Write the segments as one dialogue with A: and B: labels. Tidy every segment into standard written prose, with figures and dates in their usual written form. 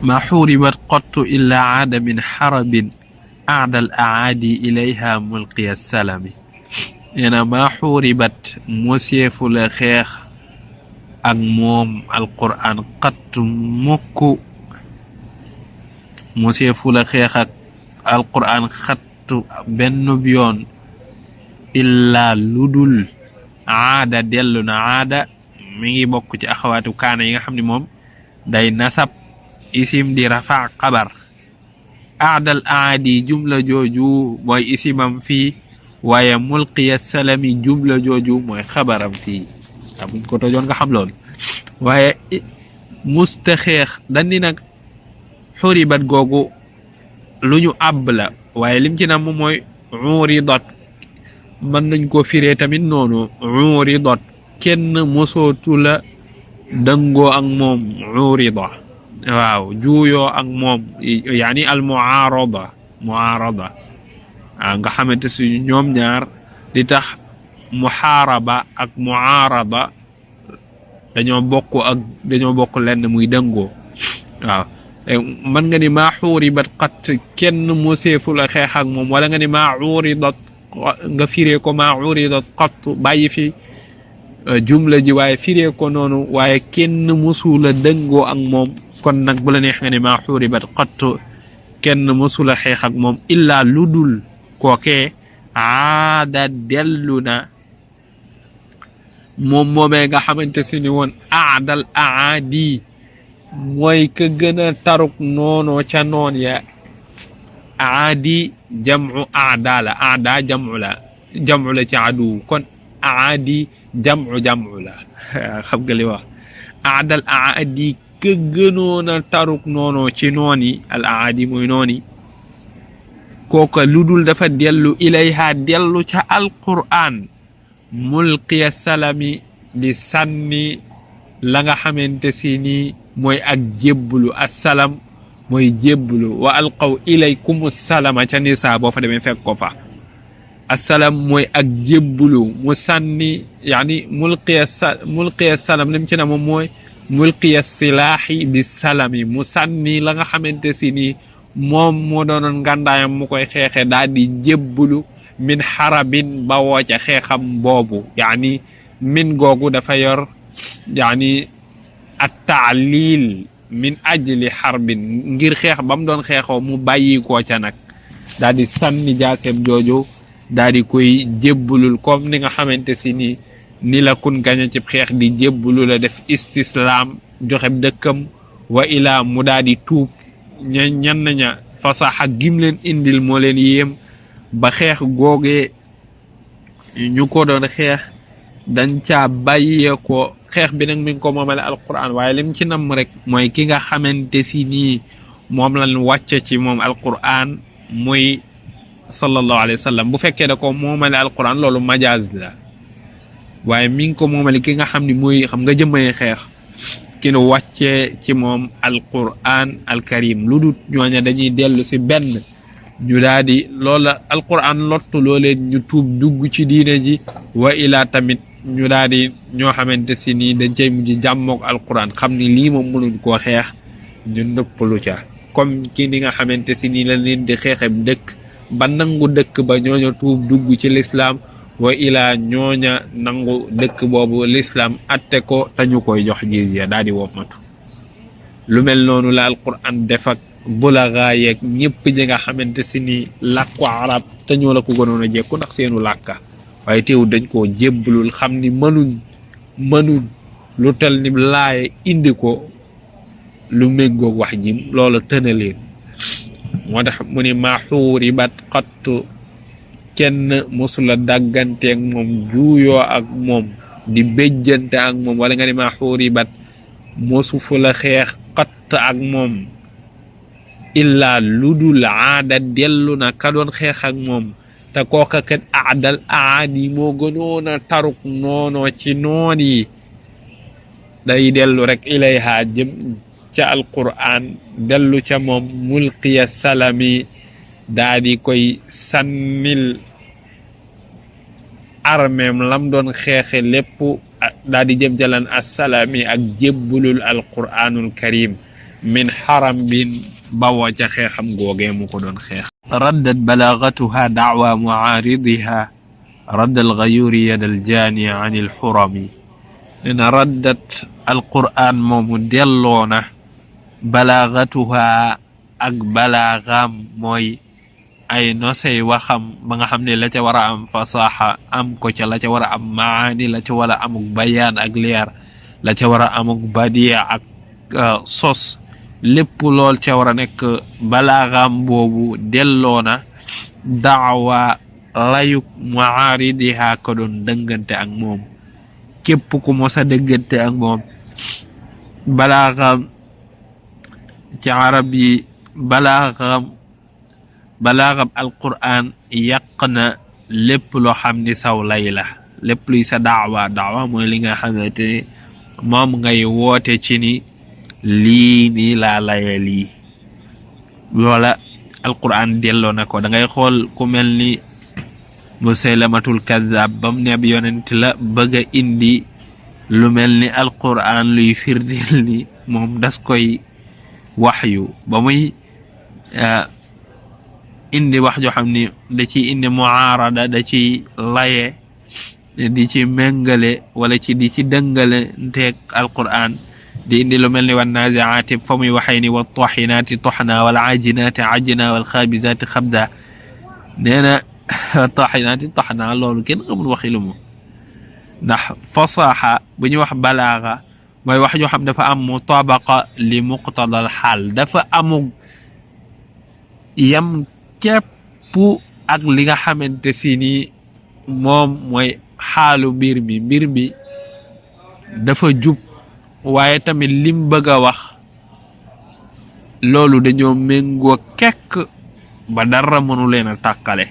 A: ما حوربت قط إلا عاد من حرب أعدى الأعادي إليها ملقي السلام ينا ما حوربت مسيف لخيخ أغموم القرآن قط مكو مسيف لخيخ القرآن خط بن بيون إلا لدول عادة دلنا عادة ميغي بوكو ci akhawatu kana yi nga xamni mom day nasab isim di rafa qabar aadal aadi jumla jooju mooy isimam fii waaye mulqiya salami jumla jooju mooy xabaram fii buñ ko tojoon nga xam lool waaye mustaxeex dandi nag xuribat googu lu ñu àbb la waaye lim ci nam mooy uridat mën nañ ko firee tamit noonu uridat kenn mosootu la dëngoo ak moom urida waaw juuyoo ak moom yaani al muarada nga xamante si ñoom ñaar di tax muharaba ak muarada dañoo bokk lenn muy dëngoo waaw man nga ni maa xuribat qat kenn moseefu la xeex ak moom wala nga ni maa uridat nga firee ko maa uridat qat bàyyi fi jumla ji waaye firee ko noonu waaye kenn mosula dëngoo ak moom kon nag bu la neex nga ne maa xuribat qat kenn mosula xeex ak moom illaa lu dul kookee aada dellu na moom moomee nga xamante si ni woon aadal aadi mooy ka gën a taruk noonoo ca noon ya aadi jam'u aada la aada jam'u la ci adu kon aadi jam'u la xam nga li wax aadal aadi ka gënoon a taruk noonoo ci nooni al aadi mooy nooni kooka lu dul dafa dellu ilayha dellu ca alqur'an mulqiya salami di sànni la nga xamante si ni mooy ak jébbulu assalam mooy jébbulu wa alqaw ilaykum salama ca nisa boo fa demee fekk ko fa assalam mooy ak jébbulu mu sànni yaani mulqiya salam lim ci na moom mooy mulqiya silaahi bi salami mu sànni la nga xamante si ni moom moo doonoon ngàndaayam mu koy xeexe daal di jébbulu min xarabin ba woo ca xeexam boobu yaani min googu dafa yor yaani at-ta'lil min ajli xarbin ngir xeex ba mu doon xeexoo mu bàyyi koo ca nag daal di sànni jaaseem jooju daal di koy jébbulul comme ni nga xamante si ni la kun gaña ci xeex di jébbulu la def istislaam joxe dëkkam wa ilaa mu daal di tuub ñan ña fasaxa gim leen indil moo leen yéem ba xeex googee ñu ko doon xeex dañ caa bàyyee ko xeex bi nag mi ngi ko moomale alquran waaye lim ci nam rek mooy ki nga xamante si nii moom lañ wàcce ci moom alquran muy sallallahu alayhi wa sallam bu fekkee da ko moomale alquran loolu majaaz la waaye mi ngi ko moomale ki nga xam ni mooy xam nga jëmmay xeex ki nu wàccee ci moom alquran alkarim lu dut ñooña dañuy dellu si benn ñu daal di loola alquran lottu looleen ñu tuub dugg ci diine ji wa ilaa tamit ñu daal di ñoo xamante si nii dañ cay mujj jàmmook alquran xam ni lii moom mënuñ koo xeex ñu nëppalu ca comme ki ni nga xamante si nii la leen di xeexem dëkk ba nangu dëkk ba ñooña tuub dugg ci lislaam wa ilaa ñooña nangu dëkk boobu lislaam atte ko te ñu koy jox jizya daal di wommatu lu mel noonu la alquran def ak bulaga yeeg ñëpp ñi nga xamante si ni làkku arab te ñoo la ko gënoon a jekku ndax seenu làkka waaye teewul dañ koo jébbalul xam ni mënuñ lu tel ni laaye indi ko lu méngoog wax ji loola tëna leen moo tax mu ni maa xuuribat xattu kenn mosula dagganteeg moom juuyoo ak moom di béjjante ak moom wala nga ni maa xuuribat mosu fu la xeex xatt ak moom illaa lu dul aada dellu na ka doon xeex ak moom te kooka kat aadal aadi moo gënoon a taruk noonoo ci noon yi day dellu rek ilayha jëm ca alquran dellu ca moom mulqiya salami daa di koy sànnil armeem lam doon xeexe lépp daa di jëm ca lan assalami ak jébbulul alquranul karim min harambin bawo ca xeexam googee mu ko doon xeex raddat balagatuha da'wa mu'aridiha radd al-ghayuri yad al-jani an al-hurami nena raddat al-Qur'an moomu delloona balagatuha ak balagam mooy ay nosey waxam ba nga xam ne la ca war a am fasaxa am ko ca la ca war a am maani la ca war a amuk bayaan ak leer la ca war a amuk badiya ak sos lépp lool ca war a nekk balaagam boobu delloona daawa layuk muaaridiha ko doon dëngante ak moom képp ku mos a dëggante ak moom balaagam ci arab yi balaagam alquran yàq na lépp loo xam ni saw lay la lépp luy sa daawa mooy li nga xamante ni moom ngay woote ci ni lii nii laa laye lii loola alquran delloo na ko da ngay xool ku mel ni Musaylamatul Kazzab bam ne ab yonent la bëgg a indi lu mel ni alquran luy firdeel ni moom das koy waxyu ba muy indi wax joo xam ni da ci indi muarada da ci laye di ci méngale wala ci di ci dëngale nteeg alquran di indi lu mel ni wan nazi'ati fa muy waxee ni wa tahinati toxna wal ajinati ajina wal xaabisati xabda nee na tahinati toxna loolu kenn xamul waxi lu mu ndax fasaxa bu ñuy wax balaaga mooy wax joo xam dafa am mutabaqa li muqtadal xaal dafa amug yam képp ak li nga xamante si ni moom mooy xaalu mbir mi dafa jub waaye tamit lim bëgg a wax loolu dañoo méngoo kekk ba dara mënu leen a tàkkale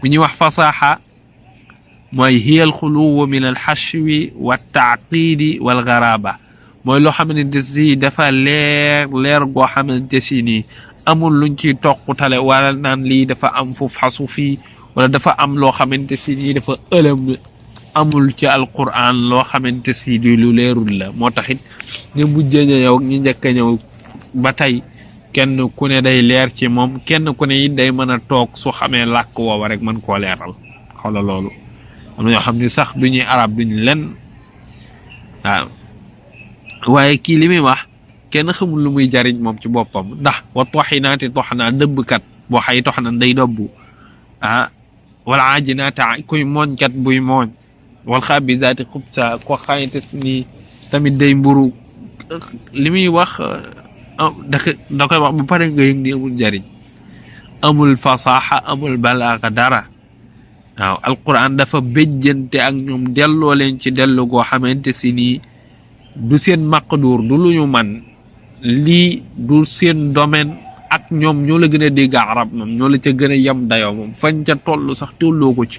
A: bu ñuy wax fasaxa mooy hiya alxuluwu min alxashwi wa taaqidi wal garaba mooy loo xamante si dafa leer goo xamante si nii amul luñ ciy toqutale wala naan lii dafa am fu fasu fii wala dafa am loo xamante si nii dafa ëlëm amul ci alquran loo xamante si di lu leerul la moo taxit ñu mujjee ñëw ñi njëkk a ñëw ba tey kenn ku ne day leer ci moom kenn ku ne it day mën a toog su xamee làkk woowa rek mën koo leeral xoola loolu am na ñoo xam ne sax duñuy arab duñu len waaw waaye kii li muy wax kenn xamul lu muy jariñ moom ci boppam ndax wa toxinaati toxnaa dëbbkat boo xay toxna day dobbu wala ajinaati kuy mooñkat buy mooñ wal xaabisaati xubsa ko xayante ni tamit day mburu li muy wax da koy wax bu pare nga yëg ni amul jariñ amul fasaxa amul balaaga dara waaw alquran dafa béjjante ak ñoom delloo leen ci dellu goo xamante si nii du seen maqdur du lu ñu man lii du seen domaine ak ñoom ñoo la gën a dégg arab moom ñoo la ca gën a yem dayoo moom fañ ca toll sax tolloo ko ci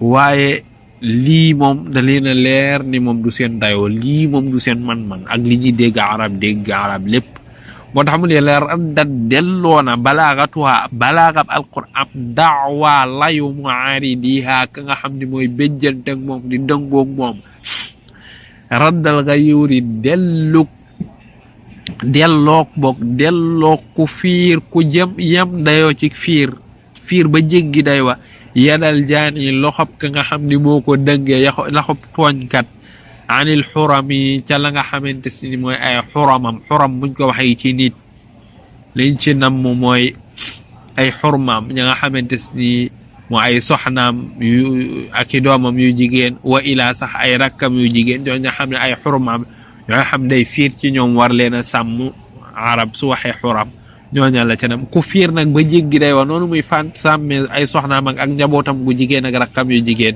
A: waaye lii moom da leen a leer ni moom du seen dayoo lii moom du seen man-man ak li ñuy dégg arab lépp moo tax mu ne la raddat delloona balaagab alquran daawa layu muaridiha ka nga xam ne mooy béjjante ak moom di dëngoog moom raddal gayuri delloog ku fiir ku yem dayoo ci fiir ba jéggi day wa yadal jaani loxob ka nga xam ni moo ko dëngee loxob tooñkat anil xuram yi ca la nga xamante si mooy ay xuram buñ ko waxee ci nit liñ ci namm mooy ay xurmaam ña nga xamante si moo ay soxnaam yu ak i doomam yu jigéen wa ilaa sax ay rakkam yu jigéen ñoo nga xam ne ay xurmaam ñoo nga xam day fiir ci ñoom war leen a sàmm arab su waxee xuram ñooña la ca nam ku fiir nag ba jéggi day wax noonu muy fan sàmmee ay soxnaam ak njabootam gu jigéen ak rakkam yu jigéen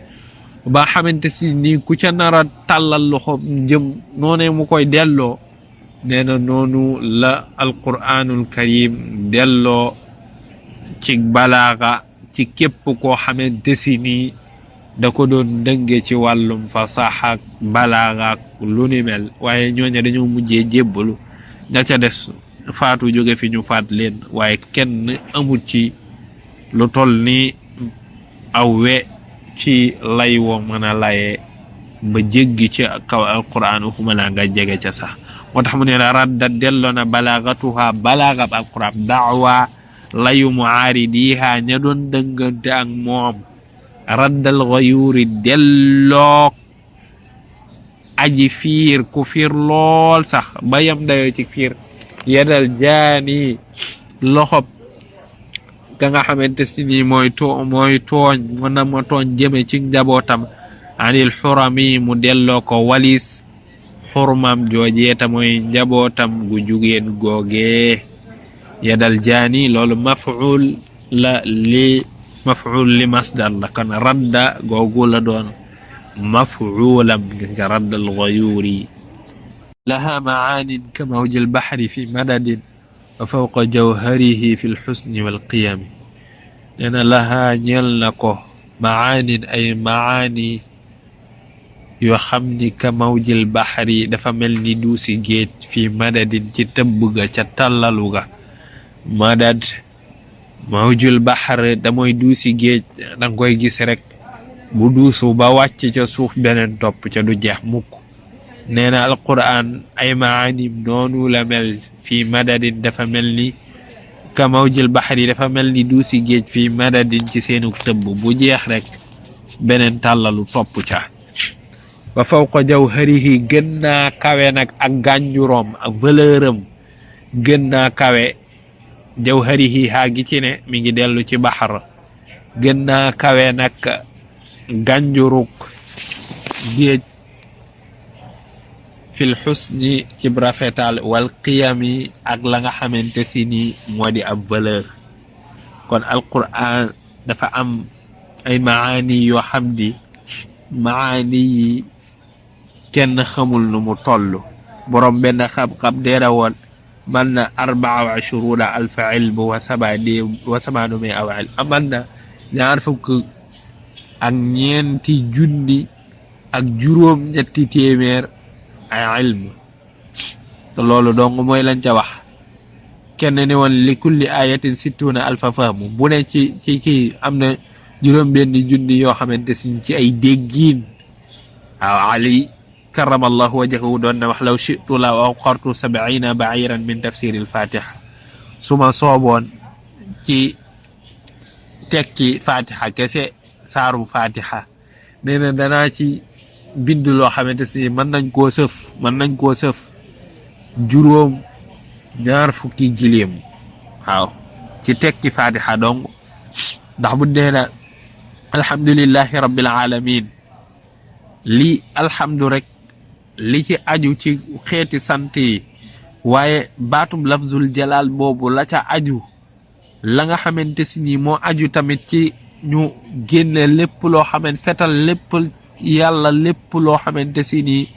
A: ba xamante si nii ku ca nar a tàllal loxo jëm noonee mu koy delloo nee na noonu la alquranul karim delloo ci balaaga ci képp koo xamante si nii da ko doon dënge ci wàllum fasaxa ak balaaga ak lu ni mel waaye ñooña dañoo mujjee jébbalu ña ca des faatu jóge fi ñu faat leen waaye kenn amul ci lu toll ni aw we ci lay woo mën a layee ba jéggi ci kaw alquran waxuma laa nga jege ca sax moo tax mu ne la radda delloo na balagatuha balagab alquran daawa layu muaaridiha ña doon dëngante ak moom raddal ghayuri delloo aji fiir ku fiir lool sax ba yam dayoo ci fiir yadal jaani loxob ka nga xamante si nii mooy tooñ mu na ma tooñ jëme ci njabootam anil xurami mu delloo ko walis xurmam joojeeta mooy njabootam gu jugeen googee yadal jaani loolu maf'ul li masdar la kon radda googu la doon maf'ulam nga raddal ghayuri laha maanin ka mawjil bahri fi madadin wa fawqa jawharihi fi lxusni walqiyami nee na laha ñeel na ko maanin ay maani yoo xam ni ka mawjil bahri dafa mel ni duusi géej fi madadin ci tëbb ga ca tàllalu ga madad mawjul bahr damooy duusi géej danga koy gis rek bu duusu ba wàcc ca suuf beneen topp ca du jeex mukk nee na alquran ay maanim noonu la mel fi madadin dafa mel ni ka mawjul bahri dafa mel ni duusi géej fi madadin ci seenu tëbb bu jeex rek beneen tàllalu topp ca wa fawqa jawharihi gën naa kawe nag ak gànjuroom ak valeuram gën naa kawe jawharihi haa gi ci ne mi ngi dellu ci baxar gën naa kawe nag gànjuruk géej fil xusni ci rafetal wal qiyami ak la nga xamante si ni moo di ab valeur kon alquran dafa am ay maani yoo xam di maani yi kenn xamul nu mu toll borom benn xam-xam deera woon man na 24 alfa ilm wa samaanu mi aw ilm aman na 24 junni ak juróom ñetti téeméer ay ilm te loolu dong mooy lañ ca wax kenn ne woon li kulli ayatin 60 alfa fahmu bu ne ci kii am na juróom benn junni yoo xamante siñ ci ay déggiin waaw ali karamallahu wajhahu doon na wax law shi'tu la awqartu 70 ba'iran min tafsiril fatiha suma sooboon ci tekki fatiha kese saaru fatiha nee na danaa ci bind loo xamante si mën nañ koo sëf juróom ñaar fukki giléem waaw ci tekki fatiha dong ndax bu nee na alhamdulillahi rabbil alamin li alhamdu rek li ci aju ci xeeti sant yi waaye baatub lafzul jalal boobu la ca aju la nga xamante si ni moo aju tamit ci ñu génne lépp loo xamante setal lépp yàlla lépp loo xamante si ni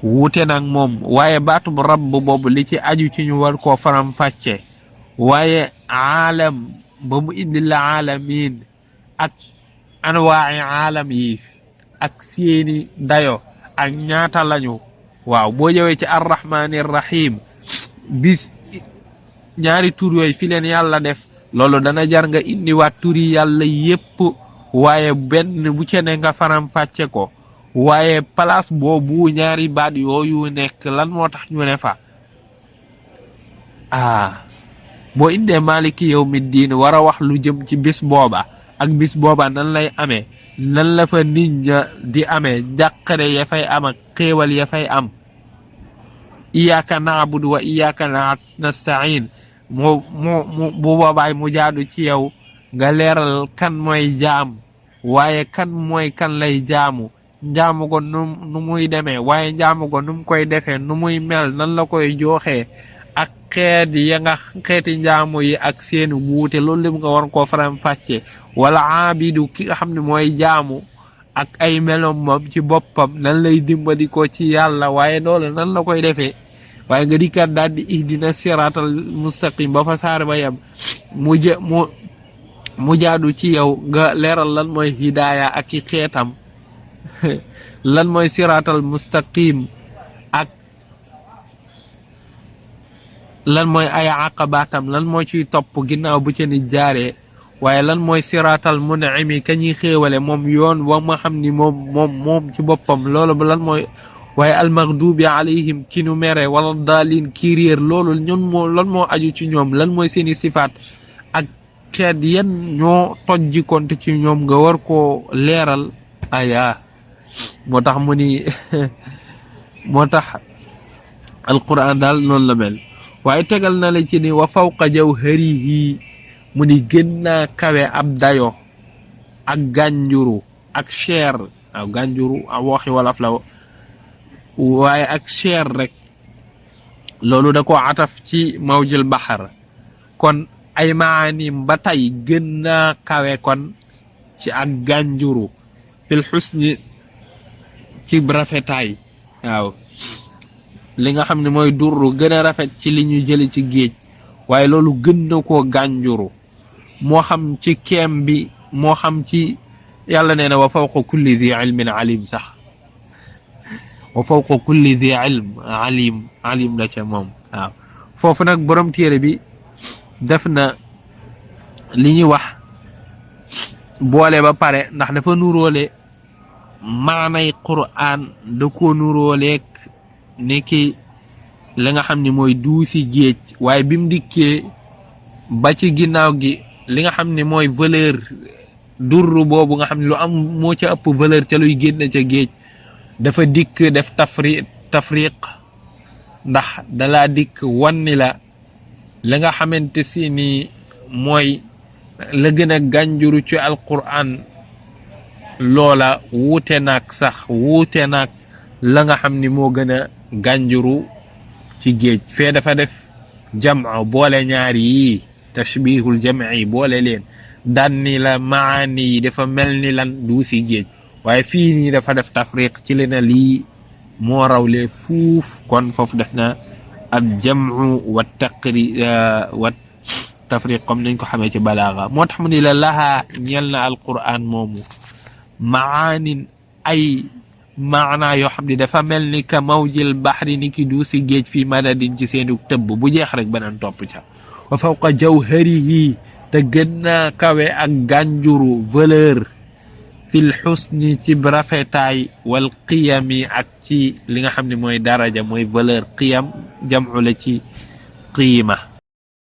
A: wuute nag moom waaye baatub rabb boobu li ci aju ci ñu war koo faram fàcce waaye aalam ba mu indi la alamin ak anwaai aalam yi ak seeni dayo ak ñaata lañu waaw boo ñëwee ci arrahmanir rahim bis ñaari tur yooyu fi leen yàlla def loolu dana jar nga indiwaat turi yàlla yépp waaye benn bu ci ne nga faram fàcce ko waaye place boobu ñaari baat yooyu nekk lan moo tax ñu ne fa boo indee maliki yawmi diin war a wax lu jëm ci bis booba ak bis booba nan lay amee nan la fa nit ña di amee jàqare ya fay am ak xéewal ya fay am iyyaka na'budu wa iyyaka nasta'in mu bu boobaay mu jaadu ci yow nga leeral kan mooy jaam waaye kan mooy kan lay jaamu njaamu ko nu muy demee waaye njaamu ko nu mu koy defee nu muy mel nan la koy jooxee ak xeeti njaamu yi ak seen wuute loolu lépp nga war koo faram fàcce wala aabidu ki nga xam ne mooy jaamu ak ay melom moom ci boppam nan lay dimbali ko ci yàlla waaye loolu nan la koy defee waaye nga dikkat daal di ihdina siratal mustaqim ba fa saar ba yam mu jaadu ci yow nga leeral lan mooy hidaaya ak i xeetam lan mooy siratal mustaqim ak lan mooy ay aqabaatam lan moo ciy topp ginnaaw bu ci nit jaaree waaye lan mooy siratal mun'imi ka ñuy xéewale moom yoon wa ma xam ni moom ci boppam loolu lan mooy waaye almaghdubi alayhim ki nu mere wala daalin kii réer loolu lan moo aju ci ñoom lan mooy seeni sifaat ak xeet yan ñoo tojji konte ci ñoom nga war koo leeral aya moo tax mu ni moo tax alquran daal noonu la mel waaye tegal na la ci ni wa fawqa jawharihi mu ni gën naa kawe ab dayo ak gànjuru ak cher waaw gànjuru waxi wolof la waaye ak cher rek loolu da ko ataf ci mawjul baxar kon ay maanim ba tey gën naa kawe kon ci ak gànjuru fil xusni ci rafetaay waaw li nga xam ne mooy durru gën a rafet ci li ñu jële ci géej waaye loolu gën na koo gànjuru moo xam ci keem bi moo xam ci yàlla nee na wa fawqa kulli dhi ilmin alim sax wa fawqa kulli dhi ilm alim la ca moom waaw foofu nag borom téere bi def na li ñuy wax boole ba pare ndax dafa nuróole maanay Qur'an da ko nuróoleeg ni ki la nga xam ne mooy duusi géej waaye bi mu dikkee ba ci ginnaaw gi li nga xam ne mooy valeur durru boobu nga xam ne lu am moo ca ëpp valeur ca luy génn ca géej dafa dikk def tafriq ndax dalaa dikk wanni la nga xamante si ni mooy la gën a gànjuru ci alquran loola wuute naag la nga xam ni moo gën a gànjuru ci géej fee dafa def jam'u boole ñaar yi tashbihul jam'i boole leen daan ni la maani yi dafa mel ni lan duusi géej waaye fii nii dafa def tafriq ci li na lii moo rawlee fuuf kon foofu def na al jam'u wa tafriq comme nañ ko xamee ci balaaga moo tax mu ni la lahaa ñel na alquran moomu maanin ay maanaa yoo xam ne dafa mel ni ka mawjil baxri ni ki duusi géej fii madadin ci seenu tëbb bu jeex rek beneen topp ca wa fawqa jawharihi te gën naa kawe ak gànjuru valeur fil xusni ci rafetaay wal qiyami ak ci li nga xam ne mooy daraja mooy valeur qiyam jam'u la ci qiima